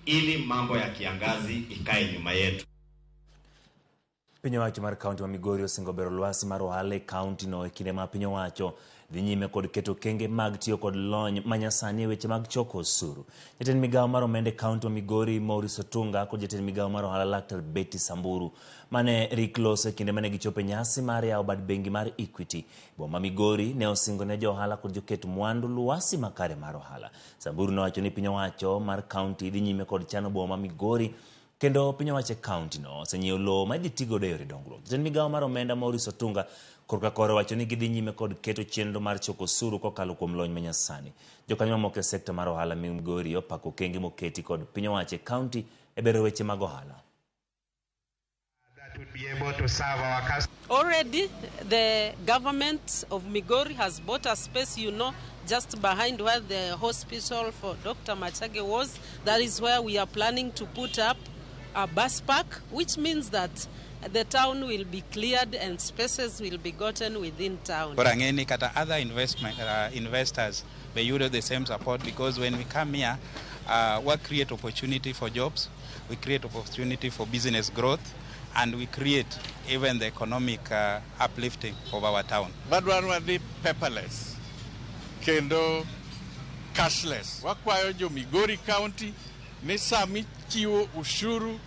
Ili mambo ya kiangazi ikae nyuma yetu. Piny owacho mar kaunti ma Migori osingo bero lwasi mar ohala e kaunti no e kinde ma piny owacho dhi nyime kod keto okenge mag tiyo kod lony manyasani e weche mag choko osuru. Jatend migawo mar omenda e kaunti ma Migori Maurice Otunga kod jatend migawo mar ohala Laktar Betty Samburu mane rik loso e kinde mane gichopo e nyasi mar yawo bad bengi mar Equity boma Migori ne osingo ne jo ohala kod joket mwandu lwasi makare mar ohala. Samburu nowacho ni piny owacho mar kaunti dhi nyime kod chano boma ma Migori kendo piny owacho e kaunti no osenyiewo lowo ma idhi tigodo e yore dongruok. Jatend migawo mar omenda Maurice Otunga korka kore wacho ni gidhi nyime kod keto chenro mar choko osuru kokalo kuom lony manyasani. Jokanyo mamoko e sekta mar ohala Migori opako okenge moketi kod piny owacho e kaunti e bero weche mag ohala. That would be able to serve our customers. Already, the government of Migori has bought a space, just behind where the hospital for Dr. Machage was. That is where we are planning to put up a bus park, which means that the town will be cleared and spaces will be gotten within town. Koro ang'e ni kata other investment, investors be yudo the same support, because when we come here, we create opportunity for jobs, we create opportunity for business growth, and we create even the economic uplifting of our town. Wadwaro wadhi paperless kendo cashless. Wakwayo jo Migori County ni sami chiwo ushuru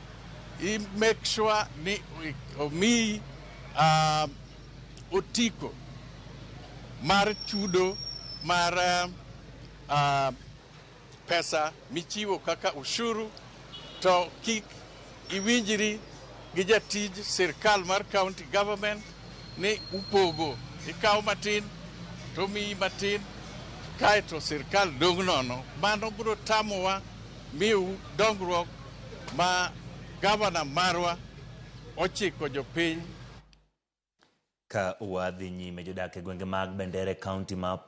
i make sure ni omiyi otiko mar chudo mar pesa michiwo kaka ushuru, to kik iwinjri gi jatij sirkal mar county government ni upogo, ikawo matin to miyi matin kaeto sirkal dong' nono. Mano biro tamowa miyou dongruok ma gavana marwa ochiko jopiny. Ka wadhi nyime, jodak e gwenge mag Bendera e kaunti ma Pokot